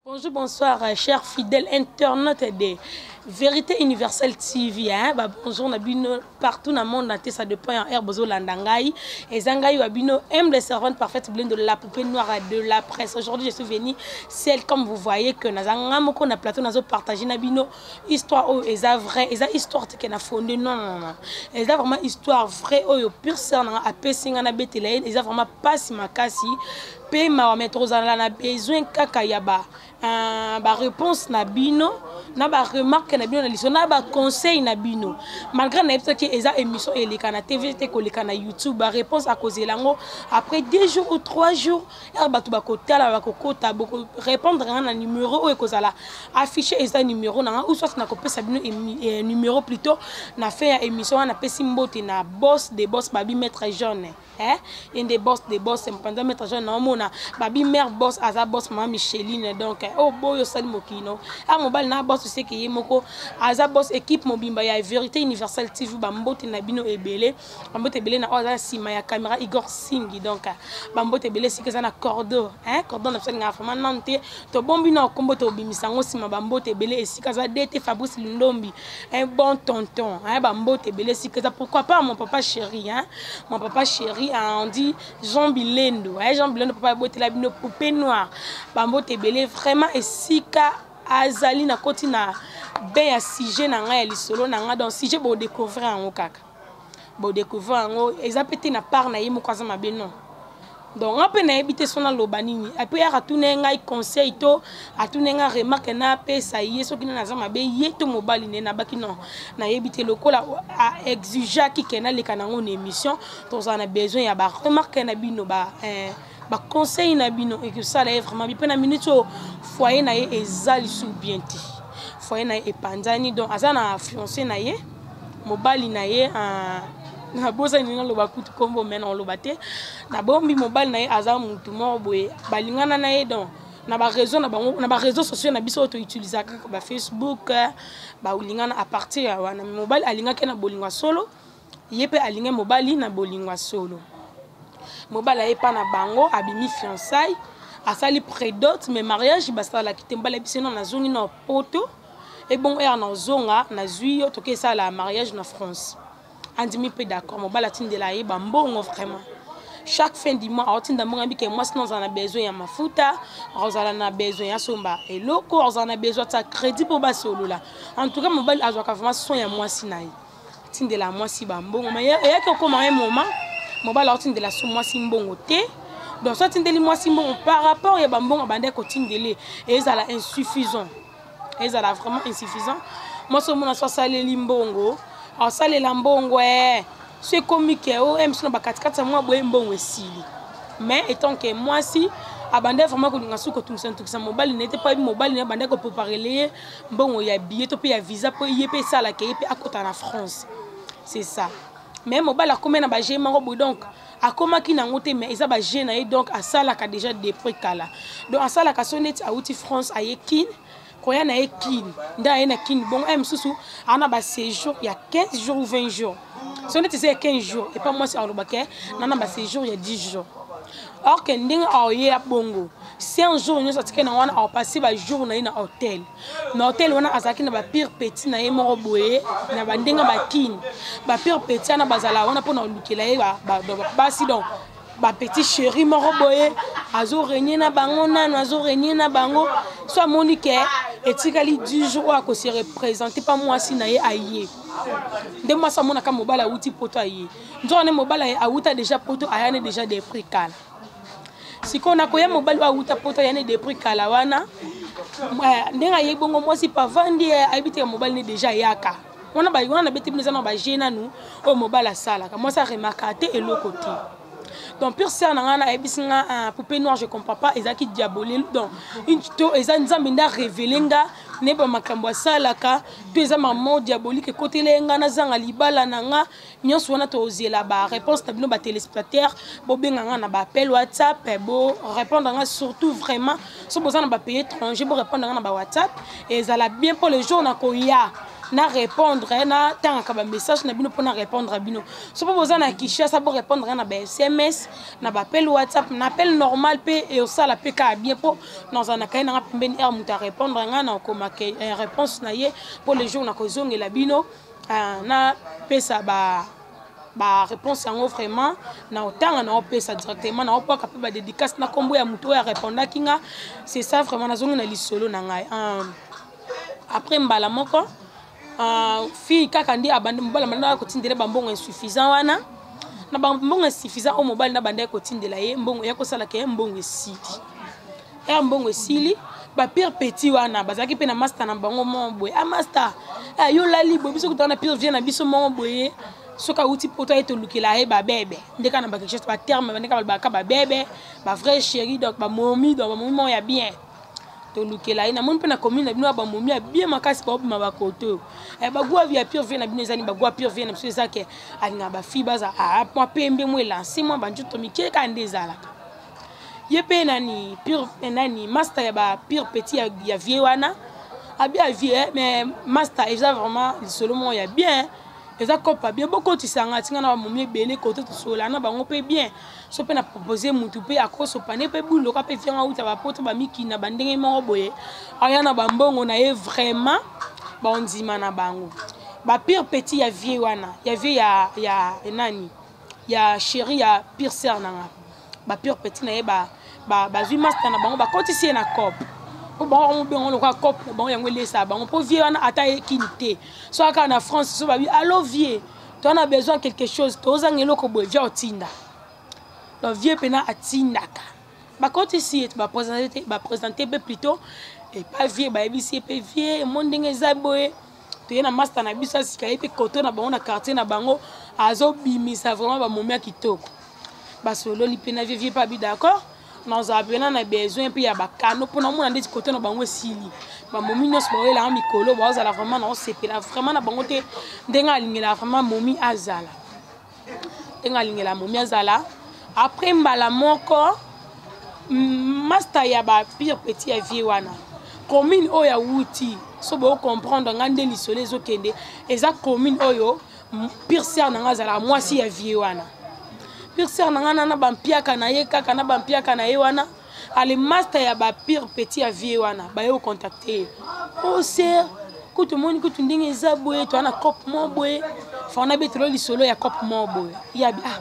Bonjour, bonsoir, chers fidèles internautes de Vérité Universelle TV. Hein? Bah, bonjour, na bino partout dans le monde, ça dépend en air, bozo landa ngai. Et zangai wa bino, humble servante parfaite, blinde de la poupée noire de la presse. Aujourd'hui, je suis venue, celle comme vous voyez que naza ngamoko na plateau, nazo partager na bino histoire oyo eza vrai, eza histoire te na fondé non non non. Eza vraiment histoire vraie oyo pure sœur na apesi nga na betela ye, eza vraiment pasi makasi. Pe mawa mais tozala na besoin kaka ya ba ba réponse na bino na ba remarque na bino na liso na ba conseil na bino malgré na yebisaki eza émission eleka na TV te koleka na YouTube ba réponse akozela yango après 2 jours ou 3 jours ya bato bakotala bakokota boko répondre nga na numéro oyo ekozala affiché eza numéro na nga ou soit nakopesa bino numéro plutôt na fin ya émission wana napesi mbote na boss de boss babi maître jaune. Eh, ye nde boss de boss mpanza maître jean naomona babi mère boss aza boss mama micheline donc oyo oh, boyo osali mokili no a mobali na boss oseke ye moko aza boss équipe mobimba ya vérité universelle tv bambote na bino ebele bambote ebele na oyo aza nsima ya caméra igor singi donc bambote ebele esika eza na cordo hein cordon na biso alingaka vraiment nanu te tobombi na nkombo tobimisa yango nsima bambote ebele esika aza dt fabrice lindombi un bon tonton hein bambote ebele esika eza pourquoi pas mon papa chéri hein mon papa chéri hein, on dit Jean Bilendo hein Jean Bilendo papa ebotela bino poupée noire bambote ebele vraiment esika azali na koti na be ya sujet na ngai ya lisolo na ngai donc sujet bodécouvrir yango kaka bodécouvrir yango eza mpe te na part na ye moko aza mabe non donc nga mpe nayebi te so naloba nini apres yaka atuna ye ngai conseil to atuna ye ngai remarque napesa ye soki nani aza mabe ye to mobali ne nabaki non nayebi te lokola aexigeaki ke naleka nango na émission tozala na besoin ya baremarque na bino ba eh, baconseil na bino ekosala ye vraiment bi mpe na minute oyo foyer na ye eza lisusu bien te foyer na ye epanzani donc aza na fiancé na ye mobali na ye nabosani naloba kutu kombo me naoloba te nabombi mobali na ye aza mutu moko boye balingana na ye donc na bareseau na bango na bareseau sociaux na biso oyo toutilisaka kaka bafacebook balingana à partir ya wana mobali alingaki na bolingo ya solo ye mpe alingi mobali na bolingo ya solo mobali aye epa na bango abimi fiançaille asali prédot mais mariage basalaki te mobali ayebisi no nazongi na poto ebongo ere nazonga nazwi yo toke esala mariage na france andimi mpe d'accord mobali atindela ye bambongo vraiment chaque fin du mois aotinda mbongo abike mwasi na ozala na besoin ya mafuta akozala na besoin ya somba eloko akozala na besoin atia crédit mpo basolola en tout cas mobali azwaka vraiment soin ya mwasi na ye atindela mwasi bambongo ma eyaki okoma un moment mobali aotindela so mwasi mbongo te donc so atindeli mwasi mbongo par rapport ya bambongo abandaki kotindele ezala insuffisant ezala vraiment insuffisant mwasi omona so asaleli mbongo asalela mbongo eh so ekomi ke o eh, miso na bakatikati ya mwa boye mbongo esili mais etant ke mwasi abandaki vraiment kolinga soki kotungisa ntungisa mobali na ye te mpo ayebi mobali na ye abandaki kopreparele ye mbongo ya billet to mpe ya visa mpo ye mpe esalaka ye mpe akota na france c'est ça mais mobali akomi na baje moko boye donc akomaki nango te mais eza baje na ye donc asalaka déjà depuis kala donc asalaka so neti awuti france aye kin koya na ye kin nde aye na kin bongo ye mosusu aa na baséjour ya 15 jours ou 20 jours so neti eza ya 15 jours epa mwasi alobaka na na baséjour ya 10 jours or ke ndenge aoyeya bongo 5 jours nyonso atikali na wana aopase bajour na ye na hotel na hotel wana azalaki na bapire petit na ye moko boye na bandenge bakini bapire petit wana bazala wana mpona kolukela ye basi donc bapetit chéri moko boye azo renie na bango nano azo renie na bango so amoni ke etikali 10 jours oyo akose représente mpa mwasi na ye aye nde mwasi amonaka mobali awuti poto aye nzoka nde mobali awuta deja poto ayane deja depuis kala sikoyo nakoya mobali oyo awuta poto ayane depuis kala wana eh, ndenge aye bongo mwasi pavandi eh, ayebi te mobali ne deja ayaka wana wana nabeti bino eza na baje nanu oyo mobali asalaka mwasi aremaka te eloko te donc pure sœur na ngai nayebisi nga ah, poupée noire je comprends pas ezalaki diabole donc to eza nzambe nde arevele nga nayeba makambo asalaka to eza mamo diabolique ekotela ye nga nazanga libala na nga nyonso wana tozela ba réponse na bino ba téléspectateurs bobenga nga na ba appel whatsapp bo répondre nga surtout vraiment so boza na ba pays étranger bo répondre nga na ba whatsapp ezala bien mpo le jour nakoya. Na répondre, na tangaka ba message na bino mpo na répondre bino. So mpo boza na Kinshasa, bo répondre na ba SMS, na ba appel WhatsApp, na appel normal mpe eosala mpe kaka bien, mpo nazala na kaye nanga pembeni. Heure moto arépondre nga, na okoma réponse na ye, mpo le jour nakozongela bino, napesa ba réponse yango. Vraiment, na otanga, na opesa directement, na opwaka mpe badédicace na nkombo ya moto oyo arépondaki nga. C'est ça vraiment. Nazongi na lisolo na ngai. Après, mbala moko, fille kaka nde abandi, mobali abandaki kotindela bambongo insuffisant wana. Na bambongo insuffisant oyo mobali na bandaki kotindela ye, mbongo ya kosalaka ye, mbongo esili. Ya mbongo esili, bapire petit wana bazalaki mpe na master na bango moko boye. Ah, master, yo lali boye, biso kutana na pire vieux na biso moko boye. Soki awuti poto, aye, tolukela ye babebe nde kaka na baquestion, baterme ndenge balobaka, babebe, bavrai chéri, donc bamomi, donc bamomi moko ya bien tolukela ye. Namoni mpe na commune na bino ya bamomi ya bien makasi, baobima bakote oyo. Bagwa ya pire vieux na bino ezani? Bagwa pire vieux na biso eza ke alingaka bafille baza mwa pembe, mwa elance, mwa banjoto mike kaka nde ezalaka. Ye mpe nani, pire nani, master ya bapire petit ya vieux wana, abi ya vieux. Mais master, eza vraiment lisolo moko ya bien, eza kopa bien. Bokotisanga, atinga na bamomi ebele kote, tosola na bango mpe bien. So mpe na propose mutu mpe akosopane mpe buloka mpe fianga uta bapoto, bamikina, bandenge moko boye, aya na bambongo na ye. Vraiment, bandima na bango bapire petit ya vieux wana, ya vieux ya nani, ya chéri ya pire sœur nanga. Bapire petit na ye bazwi master na bango, bakotisi ye na cope, mpo bango bamobenga lokola cope na bango. Yango elesaka bango, mpo vieux wana ata yekini te, so kaka na France, so babi: "Allo vieux, toza na besoin quelque chose, tozanga eloko boye," vieux otinda. Donc vieux mpena atindaka. Bakotisi ye, baprésente mpe plutôt epa vieux, bayebisi ye mpe: "Vieux, emo ndenge eza boye, toye na master na biso asika." Ye mpe koto na bango, na quartier na bango, azobimisa vraiment bamomi ya kitoko. Basololi mpe na vieux. Vieux mpe abi: "D'accord, nazala mpena na besoin mpe ya bakano, mpona omona ndeti kote na bango esili, bamomi nyonso baoyelanga mikolo, baozala vraiment naosepela vraiment na bango te ndenge alingela vraiment momi azala, ndenge alingela momi azala." Après, mbala moko, master ya bapire petit ya vieux wana, commune oyo awuti, so bocomprendre nga nde lisolo ezokende, eza commune oyo pire sœur na nga azalaka, mwasi ya vieux wana. Pire sœur na nga na bampiaka na ye kaka, na bampiaka na ye wana. Ale, master ya bapire petit ya vieux wana baye kocontacte ye: "O sœur, kutu omoni kutu ndenge eza boye, toza na cope mo boye, fa nabetela lisolo ya cope mo boye." Yabi: "Ah,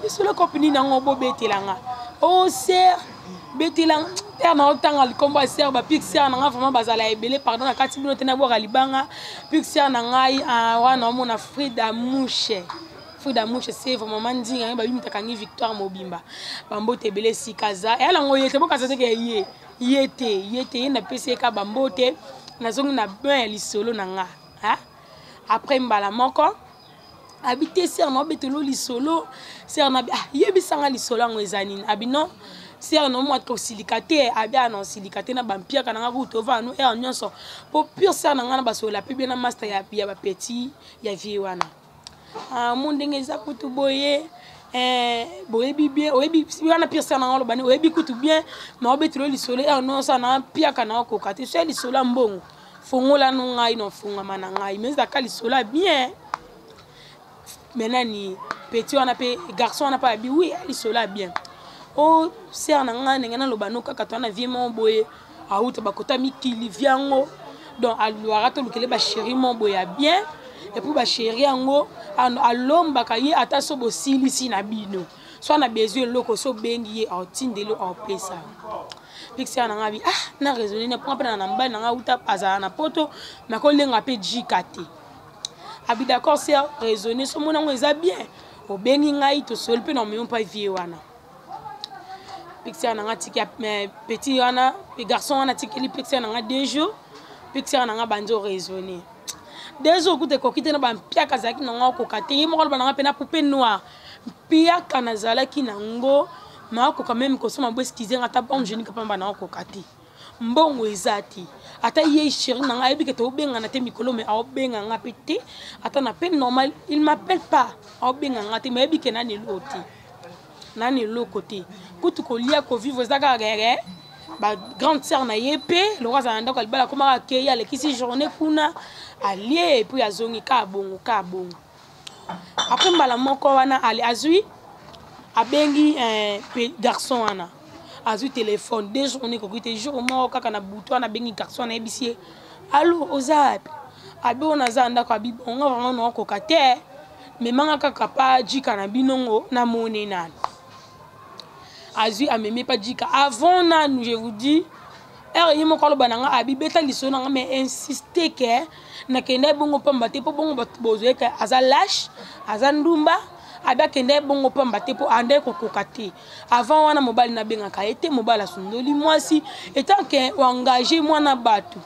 lisolo cope nini yango bobetelanga? O sœur, betelanga terre." Na otanga likombo ya sœur, bapire sœur na ngai vraiment bazala ebele. Pardon, na kati bino te, nabwaka libanga. Pire sœur na ngai wana, omona Frida Mouche, Frida Mouche, c'est vraiment ndinga ngai babimitakangi victoire mobimba. Bambote ebele esika aza. Eya nango ye te, bokasa teke ye, ye te, ye te, ye napesi ye ka bambote. Nazongi na bain ya lisolo na nga. Après, mbala moko, abi te: "Sœur, na obetelo lisolo." Sœur na bi: "Ah, yebisanga lisolo yango eza nini?" Abi: "Non sœur, no mwa kosilika te." Abi: "Ana osilika te na bampiaka na nga, kutu tovanda no heure nyonso, mpo pire sœur na nga na basolola mpe bien na master ya bapetit ya vieux wana. Mo ndenge eza kutu boye, boyebi bien, oyebi wana pire sœur na nga oloba nini, oyebi kutu bien, ma obetelo lisolo heure nyonso na mpiaka na okoka te. So ya lisolo ya mbongo, fongola no ngai na ofungama na ngai, mais ezalaka lisolo ya bien." Me nani, petit wana mpe, garçon wana mpe abi: "Oui, lisolo ya bien. O sœur na ngai, ndenge naloba no kaka, toa na vieux moko boye, auta bakota mikili viango, donc alwaka tolukele bachéri moko boye ya bien. Et puis bachéri yango alombaka ye, ata so bosilisi na bino, so ana besoin eloko, so obengi ye, aotindeli, aopesa." Pixer na ngai abi: "Ah, na raisonne na mponga mpe na mobali na ngai auta azala na poto, nakolenga mpe jika te." Abi: "D'accord sœur, raisonne, so mona yango eza bien, obengi ngai, tosoli mpe na omemi mpa vieux wana." Pixer na nga tiki petit wana, garçon wana atikeli pixer na nga 2 jours. Pixer na nga bandi oraisonne 2 jours, kuta ekoki te na bampiaka azalaki nango, akoka te. Ye moko aloba nanga mpe na poupée noire, mpiaka nazalaki nango, naokoka même kosoma bo excuse nga, ata bon jeune kapamba, naokoka te, mbongo eza te. Ata ye chéri na ngai ayebi ke tobengana te mikolo, me aobenga nga mpe te, ata na pe normal, il m'appelle pas, aobenga nga te, me ayebi ke nani eloko te, nani eloko te, kutu kolia, kovivre eza kaka gere. Bagrande sœur na ye mpe, loko azala na ndako ya libala, akomaka akei, alekisi journée kuna. Alie et puis azongi kaka bongo kaka bongo. Après mbala moko wana ale azwi abengi eh, garçon wana azwi telefone deux journée ekoki te jour moko kaka na butu wana abengi garçon wana ayebisi ye alo oza wapi abi oyo naza ndako abi bongo vraiment naokoka te memanga kaka pa jika na bino ngo namoni nanu azwi amemi pa jika avant nanu je vous dis heure ye moko aloba na nga abi beta lisolo na nga mais insiste ke nakenda ye bongo pamba te mpo bongo bato bozwa ye ke aza lâche, aza ndumba. Abi akenda ye bongo pamba te mpo andaki kokoka te. Avant wana mobali nabengaka ye te, mobali asundoli mwasi etant ke oengage mwana bato,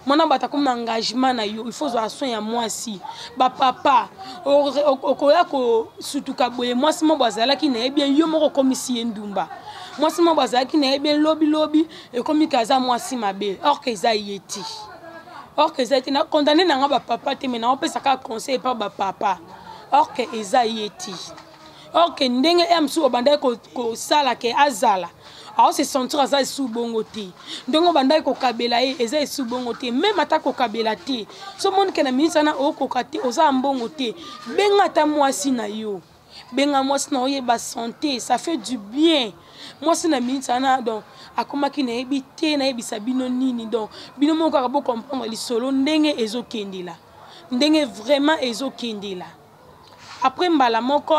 mwana bato akomi na engagement na yo, il faut ozwa soin ya mwasi. Bapapa okoya kosutuka boye, mwasi moko azalaki na ye bien, yo moko okomisi ye ndumba. Mwasi moko azalaki na ye bien, lobilobi ekomi ke aza mwasi mabe, or ke eza ye te, or ke eza ye te. Na condamné na nga bapapa te, mais naopesa kaka conseil epa bapapa, or ke eza ye te, or ke ndenge ya mosusu obandaki kosala ke azala aose sentir aza esu bongo te, ndenge obandaki kokabela ye eza esu bongo te. Meme ata kokabela te, so omoni ke na miniti wana okoka te, oza ya mbongo te, benga ata mwasi na yo, benga mwasi na oyeba santé, ça fait du bien. Mwasi na miniti wana donc akomaki nayebi te nayebisa bino nini, donc bino moko kaka bocomprendre lisolo ndenge ezokendela, ndenge vraiment ezokendela. Après mbala moko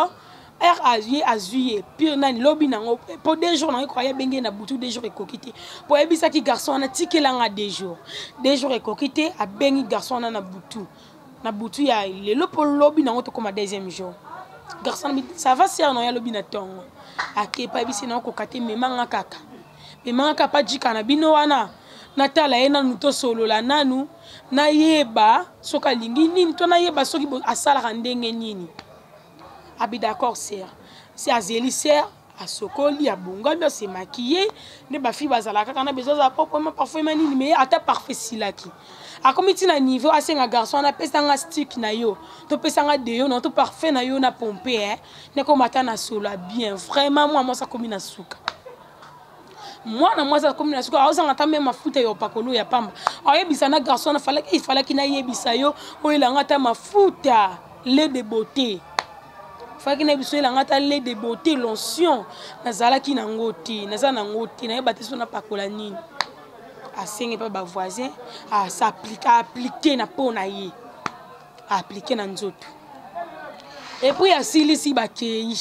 r azwi azwi ye pire nani lobi nango po 2 jours nango ekoka, ye abengi ye na butu, 2 jours ekoki te po ayebisaki garçon wana tikelanga 2 jours, 2 jours ekoki te, abengi garçon wana na butu, na butu ya lelo mpo lobi nango tokóma deuxième jour. Garçon alobi ça va sœur na yo, alobi na ntongo akepa ayebisi na okoka te, memanga kaka, memanga kaka pa jika na bino wana, natala ye nanu, tosolola nanu, nayeba soki alingi nini to nayeba soki asalaka ndenge nini. Abi d'accord sœur. Si azeli sœur asokoli, abongami, asemaki ye nde bafille bazalaka kaka na besoin azala propre, parfum ema nini, mais ata parfum esilaki, akomi ntina niveau asenga garçon wana apesanga stick na yo, topesanga deyo na to parfum na yo na pompe eh nekoma ata na solo bien. Vraiment mwa mwasi akomi na suka, mwana mwasi akomi na suka, aozanga ata me mafuta ya opakolo ya pamba. Ayebisa na garçon wana falaki ifalaki nayebisa yo oyelanga ata mafuta lait de beauté, falaki na biso oyelanga ata lait de beauté, lotion nazalaki nango te, naza nango te, nayeba te so napakola nini. Asenge mpe bavoisin aapplique na mpo na ye, aapplique na nzoto et puis asilisi bakei.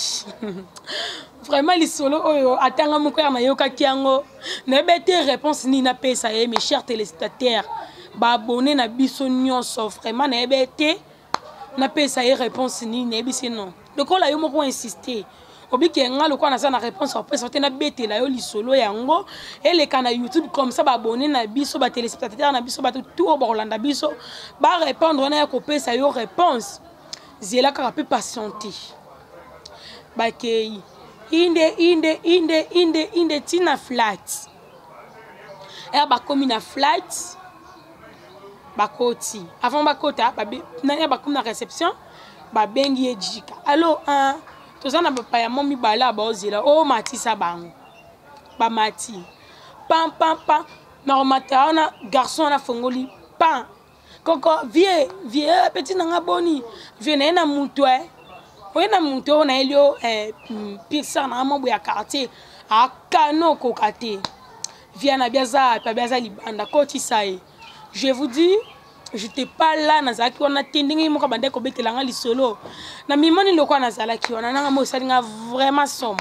Vraiment lisolo oyo atanga moko ya nayokaki yango, nayebi te réponse nini napesa ye. Mes chers téléspectateurs, baabonné na biso nyonso, vraiment nayebi te napesa ye réponse nini. Nayebisi non, lokola yo moko insiste obiki nga lokola naza na réponse opesa te, nabetela yo lisolo yango eleka na YouTube comme ça baabonné na biso, batéléspectateur na biso, bato tout oyo bakolanda biso barépondre wana ya kopesa yo réponse. Zela kaka mpe patiente. Bakei inde inde inde inde inde ntina flat ere bakomi na flat, bakoti. Avant bakota nani, bakomi na réception, babengi ye jika allo toza na bapaya mo mibale a baozela oyo matisa bango. Bamati pam pam pam na komata wana, garçon wana afongoli pam koko vie vie eh, petit nanga boni vie na ye na mutu e oye na mutu oyo nayeli yo eh, pire nanga mo boye ya quartier akano okoka te vie na bi aza pe abi aza libanda kotisa ye. Je vous dis, j'étais pas là, nazalaki wana te. Ndenge moko abandaki kobetela nga lisolo na mimoni lokola nazalaki wana nanga mo esali nga vraiment somo.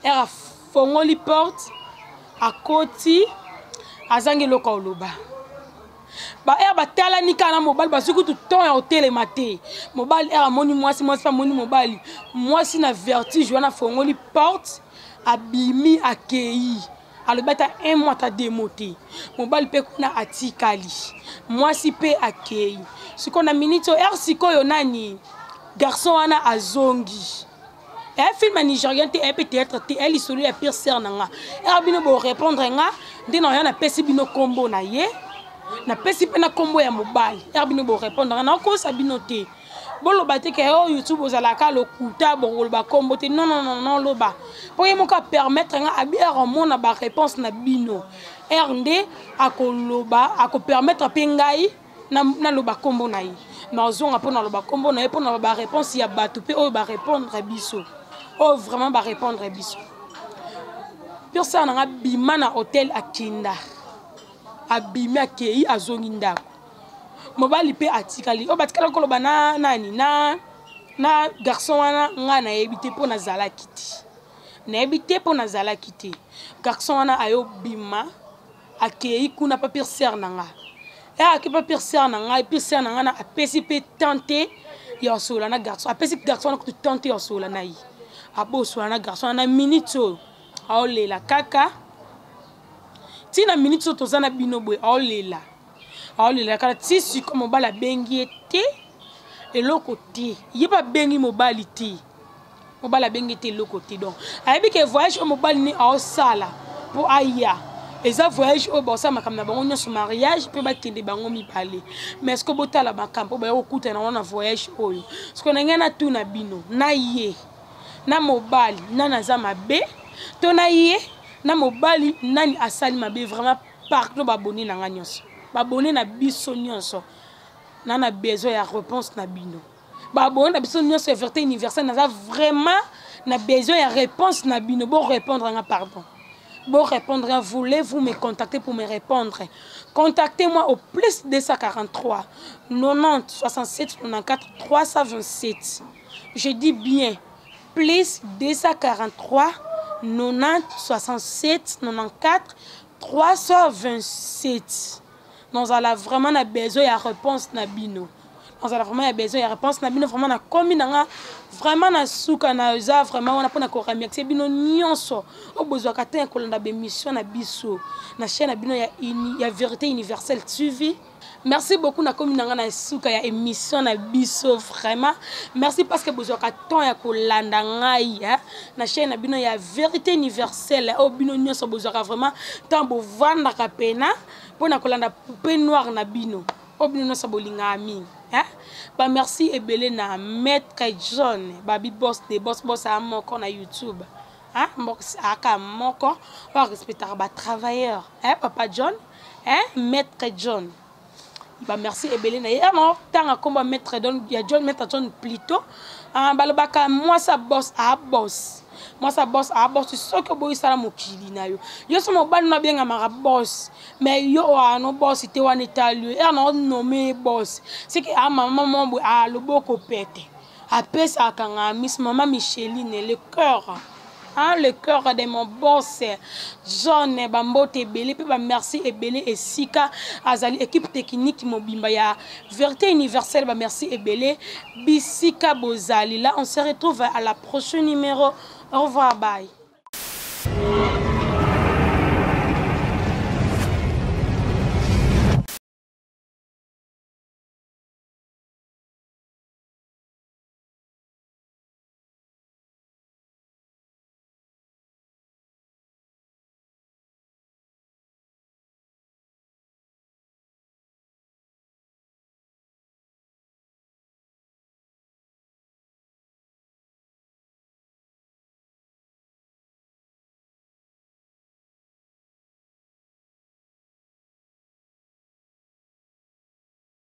Ere afongoli porte akoti, azangi eloko oloba. Baere batalani kaka na mobali, bazwi kutu ton ya kotelema te. Mobali ere amoni mwasi, mwasi mpe amoni mobali. Mwasi na vertige wana afongoli porte, abimi, akei, alobi ata un mois ata 2 mots te. Mobali mpe kuna atikali, mwasi mpe akei. Sikoyo na minute oyo ere sikoyo nani garçon wana azongi eya film ya nigérien te, eya mpe théâtre te, eya lisolo ya pire sœur na nga. Ere bino borépondre nga nde na oya napesi bino nkombo na ye, napesi mpe na nkombo ya mobali. Ere bino borépondre nga, nakokosa bino te, boloba te ke oyo YouTube ozalaka lokuta, bokoloba nkombo te. Non, non, non, non, loba mpo ye moko apermettre nga abi ere omona baréponse na bino ere nde akoloba, akopermettre mpe ngai. Naloba nkombo na ye, nazonga mpo naloba nkombo na ye mpo na baréponse ya bato mpe oyo barépondre biso, oyo vraiment barépondre biso. Pure sœur na nga bima na hotel, akenda, abimi, akei, azongi ndako. Mobali mpe atikali oyo batikali koloba na nani, na garçon wana. Ngai nayebi te mpo nazalaki te, nayebi te mpo nazalaki te. Garçon wana ayobima, akei kuna pa pure sœur na nga. E ake pa pure sœur na ngai, pure sœur na ngai na apesi mpe temps te ya kosolola na garçon. Apesi garçon wana kutu temps te ya kosolola na ye, abosola na garçon wana. Na minute oyo aolela kaka, ntina minute oyo toza na bino boye, aolela, aolela kaka ti siko. Mobali abengi ye te, eloko te. Ye mpe abengi mobali te, mobali abengi te, eloko te. Donc ayebi ke voyage oyo mobali ni aosala mpo aya eza voyage oyo baosala makambo na bango nyonso, mariage mpe bakende bango mibale. Mais ce botala makambo oyo baya kokutana wana na voyage oyo. Siko na ngai natuna bino, na ye na mobali, nani aza mabe? To na ye na mobali, nani asali mabe? Vraiment pardon, babone na ngai nyonso, babone na biso nyonso, na besoin ya réponse na bino. Babone na biso nyonso ya Vérité Universelle, naza vraiment na besoin ya réponse na bino. Bo répondre nga, pardon, bon répondre. Voulez-vous me contacter pour me répondre? Contactez-moi au plus 243 90 67 94 327. Je dis bien plus 243 90 67 94 327. Nazala vraiment na besoin ya réponse na bino, nazala vraiment ya besoin ya réponse na bino. Vraiment nakomi na nga vraiment na suka. Naza vraiment wana mpona koremercier bino nyonso oyo bozwaka te ya kolanda baémission na biso na chaîne na bino ya Vérité Universelle TV. Merci beaucoup. Nakomi na nga na suka ya émission na biso. Vraiment merci parce que bozwaka temps ya kolanda ngai na chaîne na bino ya Vérité Universelle, oyo bino nyonso bozwaka vraiment temps, bovandaka pena mpona kolanda Poupée Noire na bino, oyo bino nyonso bolingaka mingi. Bamerci ebele na Maître John Babi, boss de boss, boss aya moko na YouTube, aka moko oyo arespectaka batravailleur, Papa John, Maître John, bamerci ebele na ye. Ama ntanga nkombo ya Maître Don, ya John, Maître John plutôt. Balobaka mwasi ya boss a boss, mwasi ya boss a boss. Soki oboyisala mokili na yo, yo so mobali no abengamaka boss, mais yo oyo ano boss te, wana etali yo. Ere na onome boss, seke a mama mo boye aloboko pete apesaka nga miss mama Micheline, le cœur, hein, le cœur de mon boss John. Bambote ebele mpe bamerci ebele esika azali. Équipe technique mobimba ya Vérité Universelle, bamerci ebele bisika bozali. Là, on se retrouve à la prochaine numéro. Au revoir, bye.